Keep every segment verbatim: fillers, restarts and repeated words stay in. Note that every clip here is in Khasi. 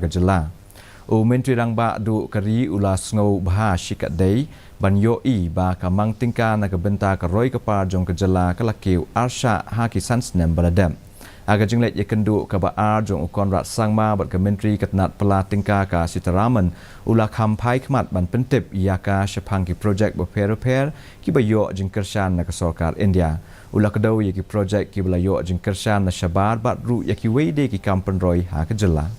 ka jylla. U Myntri Rangbah duh ka ri u la sngewbha shikatdei ban ïohi ba ka mang tyngka na ka bynta ka roi ka par jong ka jylla ka la kiew arshah ha ki san snem ba la dep. Ha ka jingleit ïakynduh kaba ar jong u Conrad Sangma bad ka Myntri ka tnat pla tyngka ka Sitharaman, u la kham phai khmat ban pyntip ïa ka shaphang ki projek bapher bapher kiba ïoh jingkyrshan na ka sorkar India. U la kdew ïa ki projek kiba la ïoh jingkyrshan na shabar bad ruh ïa kiwei de ki kam pynroi ha ka jylla.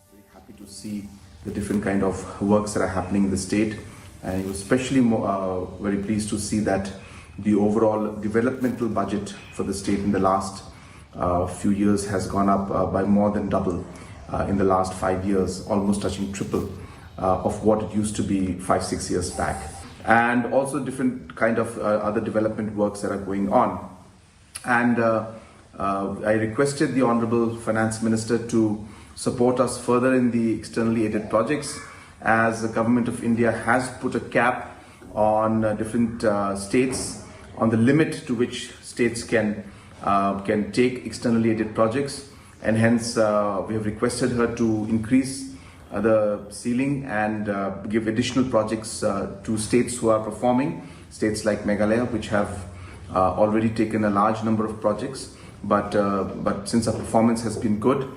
Very happy to see the different kind of works that are happening in the state, and he was especially mo- uh, very pleased to see that the overall developmental budget for the state in the last uh, few years has gone up uh, by more than double uh, in the last five years, almost touching triple uh, of what it used to be five, six years back. And also different kind of uh, other development works that are going on. And uh, uh, I requested the Honorable Finance Minister to support us further in the externally aided projects, as the Government of India has put a cap on uh, different uh, states, on the limit to which states can uh, can take externally aided projects, and hence uh, we have requested her to increase uh, the ceiling and uh, give additional projects uh, to states who are performing, states like Meghalaya, which have uh, already taken a large number of projects. But, uh, but since our performance has been good,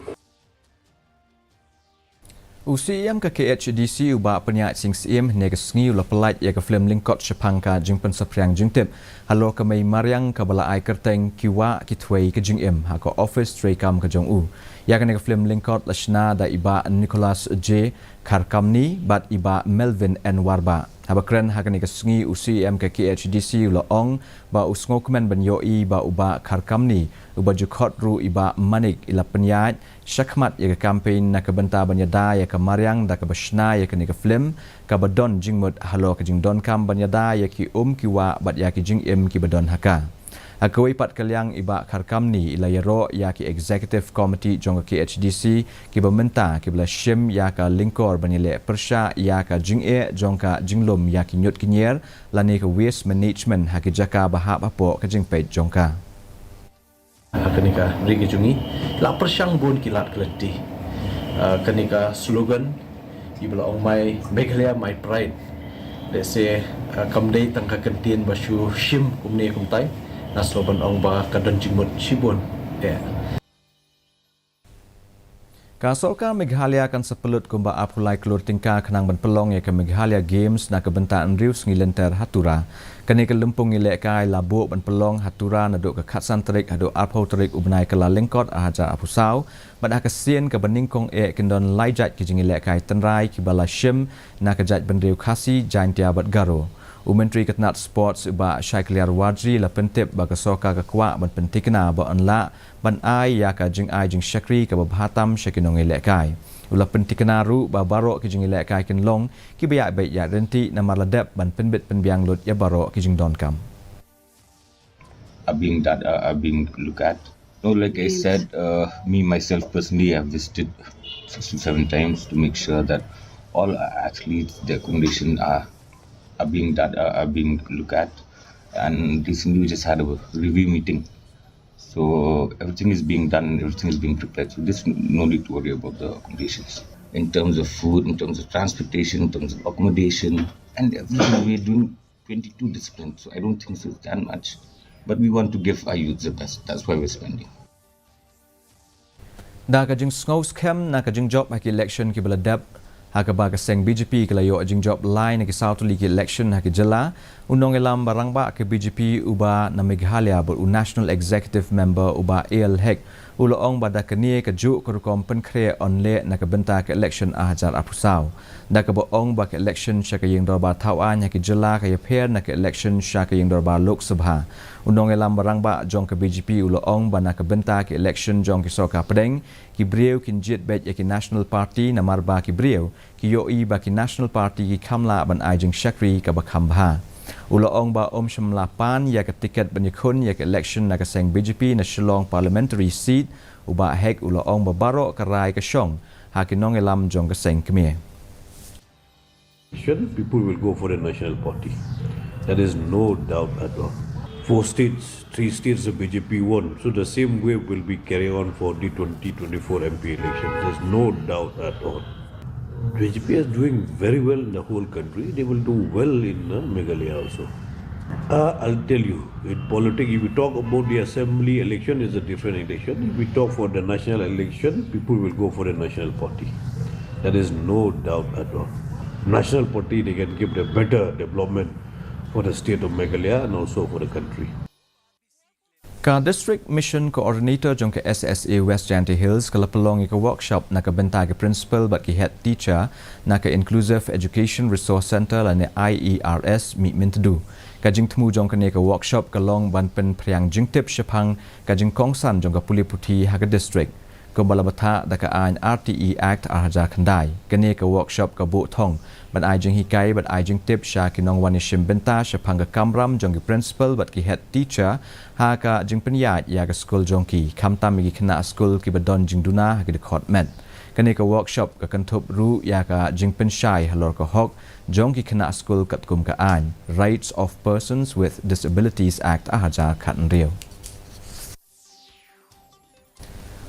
U C E M ka K H A D C u Bah Pynïaid Sing Syiem hynne ka sngi u la pyllait ïa ka film lyngkot shaphang ka jingpynsaphriang jingtip halor ka mei mariang kaba la ai kyrteng Ki Wah Ki Thwei Ka Jingim ha ka office treikam ka jong u. Ïa kane ka film lyngkot la shna da i Bah Nicholas J Kharkamni bad i Bah Melvin N Warbah. Haba kren ha kane ka sngi, u C E M ka K H A D C u la ong ba u sngewkmen ban ïohi ba u Bah Kharkamni, uba ju khot ruh i Bah Manik, i la pynïaid shakhmat ïa ka campaign na ka bynta ban ïada ïa ka mariang da kaba shna ïa kane ka film kaba don jingmut halor ka jingdonkam ban ïada ïa ki um ki wah bad ïa ki jingim kiba don ha ka. Ha kawei pat ka liang, i Bah Kharkamni i la ïaroh ïa ki executive committee jong ka K H A D C kiba mynta kiba la shim ïa ka lyngkor ban ïaleh pyrshah ïa ka jingeh jong ka jinglum ïa ki ñiut ki ñier lane ka waste management ha ki jaka ba hap hapoh ka jingpeit jong ka. Ha kane ka ri ka jong ngi la pyrshang bun ki lad ki lynti. Ah, kane ka slogan iba la ong My Meghalaya My Pride. Lehse, ah, kam dei tang ka kyntien ba shu shim kumne kumtai, nga sngew ban ong ba ka don jingmut shibun. Eh. Ka sorkar Meghalaya kan sa pynlut kumba arphew lai klur tyngka khnang ban pynlong ïa ka Meghalaya Games na ka bynta hynriew sngi lynter ha Tura. Kane ka lympung ïalehkai la buh ban pynlong ha Tura naduh ka khatsan tarik haduh arphew tarik u bnai Kyllalyngkot arhajar arphew saw, bad ha ka sien kaba nyngkong eh kin don lai jait ki jingïalehkai tynrai kiba la shim na ka jaitbynriew Khasi, Jaintia bad Garo. U Myntri ka tnat Sports, u Bah Shaikalliar Warjri, la pyntip ba ka sorkar ka kwah ban pynthikna ba yn lah ban ai ïa ka jingai jingshakri kaba bha tam sha ki nongïalehkai. U la pynthikna ruh ba baroh ki jingïalehkai kin long kiba ïaid beit ïaid ryntih namar la dep ban pynbit pynbiang lut ïa baroh ki jingdonkam. Are being that uh, are being looked at. No, like I said, uh, me myself personally, I've visited six to seven times to make sure that all athletes, their accommodation are are being that uh, are being looked at. And recently, we just had a review meeting, so everything is being done, everything is being prepared. So there's no need to worry about the accommodations in terms of food, in terms of transportation, in terms of accommodation, and everything. We're doing twenty-two disciplines, so I don't think so it's that much. But we want to give our youth the best. That's why we're spending. Da ka jingsngew skhem na ka jingjop ha ki election kiba la dep, ha kaba ka seng B J P ka la ïoh jingjop lai na ki saw tylli ki election ha ki jylla, u nongïalam ba rangbah ka B J P uba na Meghalaya bad u National Executive Member u Bah A L Hek, u la ong ba da kane kajuh ka rukom pynkhreh yn leh na ka bynta ka election arhajar arphew saw. Da kaba ong ba ka election sha ka ïing dorbar thawaiñ ha ki jylla ka ïapher na ka election sha ka ïing dorbar Lok Sabha. U nongïalam ba rangbah jong ka B J P u la ong ba na ka bynta ka election jong ki sorkar pdeng, ki briew kin jied beit ïa ki National Party namar ba ki briew ki ïohi ba ki National Party ki kham lah ban ai jingshakri kaba kham bha. U la ong ba um shym la pan ïa ka tiket ban ïakhun ïa ka election na ka seng B J P na Shillong Parliamentary Seat. U Bah Hek u la ong ba baroh ka rai ka shong ha ki nongïalam jong ka seng kmie. People will go for a national party. There is no doubt at all. Four states, three states the B J P won. So the same wave will be carried on for the twenty twenty-four M P elections. There's no doubt at all. B J P is doing very well in the whole country. They will do well in uh, Meghalaya also. Uh, I'll tell you, in politics, if we talk about the assembly election, is a different election. If we talk for the national election, people will go for the national party. There is no doubt at all. National party, they can give the better development for the state of Meghalaya and also for the country. Ka District Mission Coordinator jong ka S S A West Jaintia Hills ka la pynlong ïa ka workshop na ka bynta ki principal bad ki head teacher na ka Inclusive Education Resource Centre lane I E R S mynta Tuesday. Ka jingthmu jong kane ka workshop ka long ban pynphriang jingtip shaphang ka jingkongsan jong ka pule puthi ha ka district. Kumba la bthah da ka aiñ R T E Act ar hajar khyndai. Kane ka workshop ka buh thong ban ai jinghikai bad ai jingtip sha ki nongwan ïashim bynta shaphang ka kamram jong ki principal bad ki head teacher ha ka jingpynïaid ïa ka skul jong ki, khamtam ïa ki khynnah skul kiba don jingduna ha ki dkhot met. Kane ka workshop ka kynthup ruh ïa ka jingpynshai halor ka hok jong ki khynnah skul katkum ka aiñ Rights of Persons with Disabilities Act ar hajar khathynriew.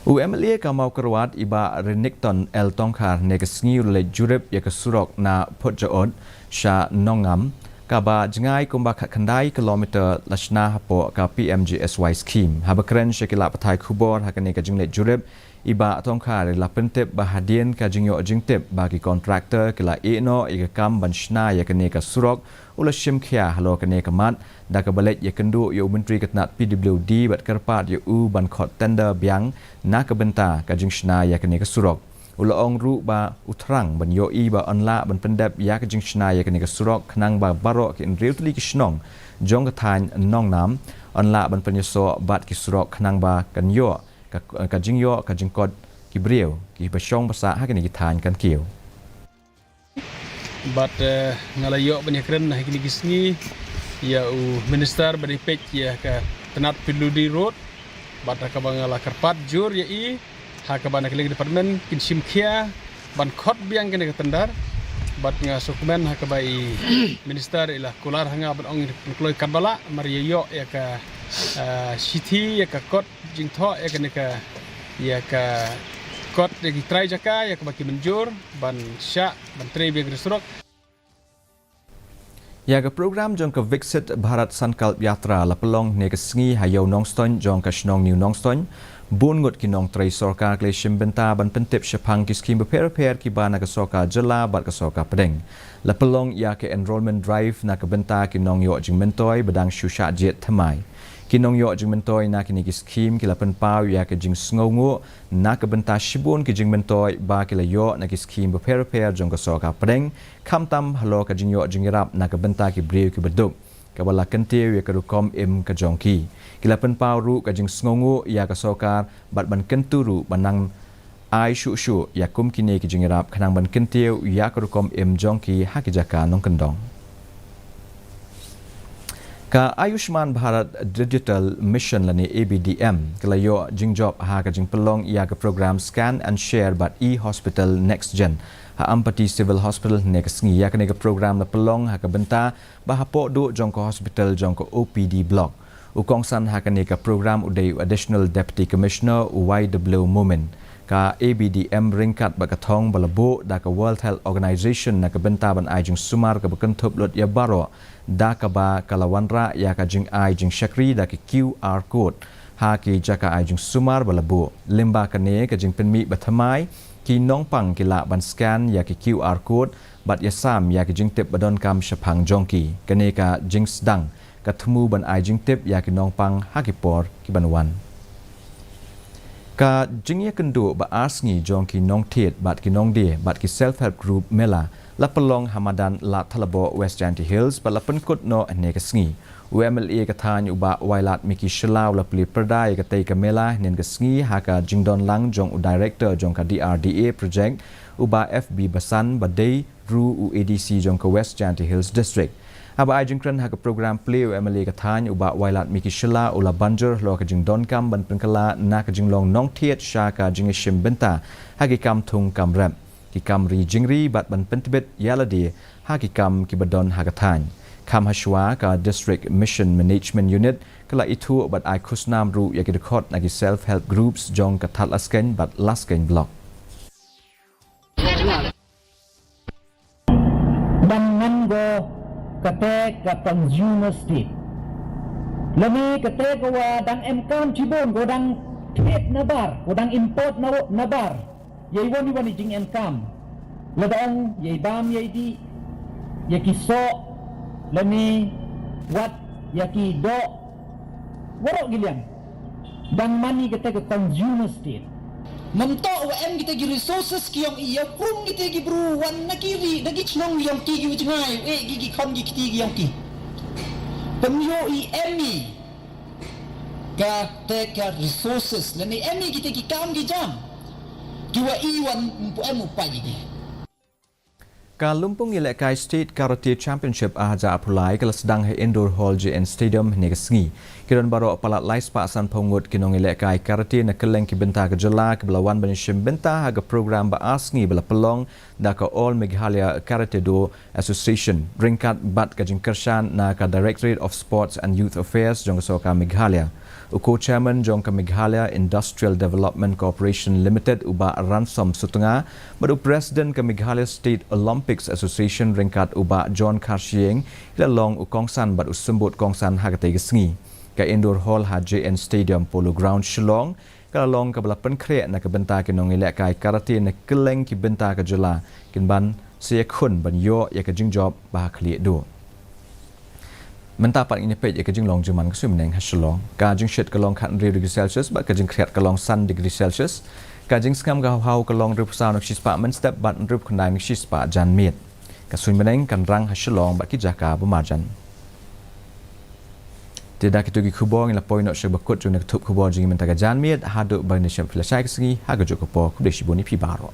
U M L A ka Mawkyrwat i Bah Renikton L Tongkhar ne ka sngi u la leit jurip ïa ka surok na Phutjaud sha Nongngam, kaba jngai kumba khatkhyndai kilometer la shna hapoh ka P M G S Y scheme. Haba kren sha ki lad pathai khubor ha kane ka jingleit jurip, i Bah Tongkhar i la pyntip ba hadien ka jingïoh jingtip ba ki contractor ki la ïeh noh ïa ka kam ban shna ïa kane ka surok, u la shim khia halor kane ka mat da kaba leit ïakynduh ïa u Myntri ka tnat P W D bad kyrpad ïa u ban khot tender biang na ka bynta ka jingshna ïa kane ka surok. U la ong ruh ba u thrang ban ïohi ba yn lah ban pyndep ïa ka jingshna ïa kane ka surok khnang ba baroh ki hynriew tylli ki shnong jong ka thaiñ Nongngam yn lah ban pynïasoh bad ki surok khnang ba kan ïoh ka, ka jingïoh ka jingkot ki briew kiba shong ba sah ha kine ki thaiñ kan kiew. Bad eh, nga la ïoh ban ïakren ha kine ki sngi ïa u minister ba dei peit ïa ka tnat P W D road, bad ha kaba nga la kyrpad jur ïa i ha kaba na ka liang department kin shim khia ban khot biang kane ka tender. Bad nga sngewkmen ha kaba i minister i la kular ha nga ban ong i kloi katba lah mar ïa ïoh ïa ka eh, shithi ïa ka kot jingthoh ïa kane ka, ïa ka kot ïa ki trai jaka ïa kaba ki mynjur ban shah ban trei biang ka surok. Ïa ka program jong ka Viksit Bharat Sankalp Yatra la pynlong ne ka sngi ha Ïew Nongstoiñ jong ka shnong New Nongstoiñ. Bun ngut ki nongtrei sorkar ki la shim bynta ban pyntip shaphang ki skhim bapher bapher kiba na ka sorkar jylla bad ka sorkar pdeng. La pynlong ïa ka enrollment drive na ka bynta ki nongïoh jingmyntoi ba dang shu shah jied thymmai. Ki nongïoh jingmyntoi na kine ki skhim ki la pynpaw ïa ka jingsngewnguh na ka bynta shibun ki jingmyntoi ba ki la ïoh na ki skhim bapher bapher jong ka sorkar pdeng, khamtam halor ka jingïoh jingïarap na ka bynta ki briew kiba duk, kaba la kyntiew ïa ka rukom im ka jong ki. Ki la pynpaw ruh ka jingsngewnguh ïa ka sorkar bad ban kyntu ruh ban nang ai shuh shuh ïa kum kine ki jingïarap khnang ban kyntiew ïa ka rukom im jong ki ha ki jaka nongkyndong. Ka Ayushman Bharat Digital Mission lane A B D M ka la ïoh jingjop ha ka jingpynlong ïa ka program Scan and Share bad e-Hospital Next Gen ha Ampati Civil Hospital ne ka sngi. Ïa kane ka program la pynlong ha ka bynta ba hapoh duh jong ka hospital jong ka O P D block. U kongsan ha kane ka program u dei u Additional Deputy Commissioner u Y W Momin. Ka A B D M ryngkat bad ka thong ba la buh da ka World Health Organization na ka bynta ban ai jingsumar kaba kynthup lut ïa baroh, da kaba ka la wanrah ïa ka jingai jingshakri da ka Q R code ha ki jaka ai jingsumar ba la buh. Lyngba kane ka jingpynmih ba thymmai, ki nongpang ki lah ban scan ïa ka Q R code bad ïasam ïa ki jingtip ba donkam shaphang jong ki. Kane ka jingsdang ka thmu ban ai jingtip ïa ki nongpang ha ki por ki ban wan. Ka jingïakynduh ba ar sngi jong ki nongthied bad ki nongdie bad ki Self Help Group Mela la pynlong ha madan Lad Thalaboh, West Jaintia Hills bad la pynkut noh hynne ka sngi. U M L A ka thaiñ u Bah Wailadmiki Shylla u la plie pyrda ïa katei ka mela hynne ka sngi ha ka jingdon lang jong u Director jong ka D R D A project u Bah F B Basan ba dei ruh u A D C jong ka West Jaintia Hills District. Haba ai jingkren ha ka program plie u M L A ka thaiñ u Bah Wailadmiki Shylla u la ban jur halor ka jingdonkam ban pynkylla na ka jinglong nongthied sha ka jingïashim bynta ha ki kam thung kam rep, ki kam ri jingri bad ban pyntbit ïa lade ha ki kam kiba don ha ka thaiñ. Kham hashwa ka District Mission Management Unit ka la ithuh bad ai khusnam ruh ïa ki dkhot na ki self help groups jong ka Thadlaskein bad Laskein Block. Dang man ko kata ka consumer state. Lane kata ka wa dang em kam chibun, ko dang thied na bar, ko dang import na, na bar. Ïa i wan i wan i jingem kam. Lada ong ïa i bam ïa i dih, ïa ki soh, lane wat ïa ki doh. Waroh ki liang. Dang man i kata ka consumer state. Mynta wa em kita ki resources ki ïong i, ïa krum kita ki bru wan na ki ri, na ki chnong ïong ki, ki u jngai, eh, ki, ki khon ki kti ki ïong ki. Pynïoh i em i kata ka resources, lane em i kita ki kam ki jam. Ki wa i wan mpu em u pa ki. Ka lympung ïalehkai State Karate Championship Ahajapulai ka la sdang ha Indoor Hall J N Stadium hynne ka sngi. Ki don baroh palat lai spah sanphew ngut ki nongïalehkai karate na kylleng ki bynta ka jylla kiba la wan ban ïashim bynta ha ka program ba ar sngi ba la pynlong da ka All Meghalaya Karate Do Association ryngkat bad ka jingkyrshan na ka Directorate of Sports and Youth Affairs jong ka Sorkar Meghalaya. U co-chairman jong ka Meghalaya Industrial Development Corporation Limited u Bah Ransom Sutnga bad u president ka Meghalaya State Olympics Association ryngkat u Bah John Kharshiing ki la long u kongsan bad u symbud kongsan ha katei ka sngi. Ka Indoor Hall ha J N Stadium, Polo Ground, Shillong ka la long kaba la pynkhreh na ka bynta ki nongïalehkai karate na kylleng ki bynta ka jylla kin ban sa ïakhun ban ïoh ïa ka jingjop ba ha khlieh duh. Mynta pat ngin ïa peit ïa ka jinglong jingman ka suiñ bneng ha Shillong. Ka jingshit ka long khathynriew degree Celsius bad ka jingkhriat ka long san degree Celsius. Ka jingsngam ka hawhaw ka long hynriewphew saw na ka shispah mynstep bad hynriewphew khyndai na ka shispah janmiet. Ka suiñ bneng kan rang ha Shillong bad ki jaka ba marjan. Te da kito ki khubor ngin la poi noh sha ba kut jong ka thup khubor jong ngi mynta ka janmiet, haduh ba ngin ïashem phi lashai ka sngi ha kajuh ka por, khublei shibun ïa phi baroh.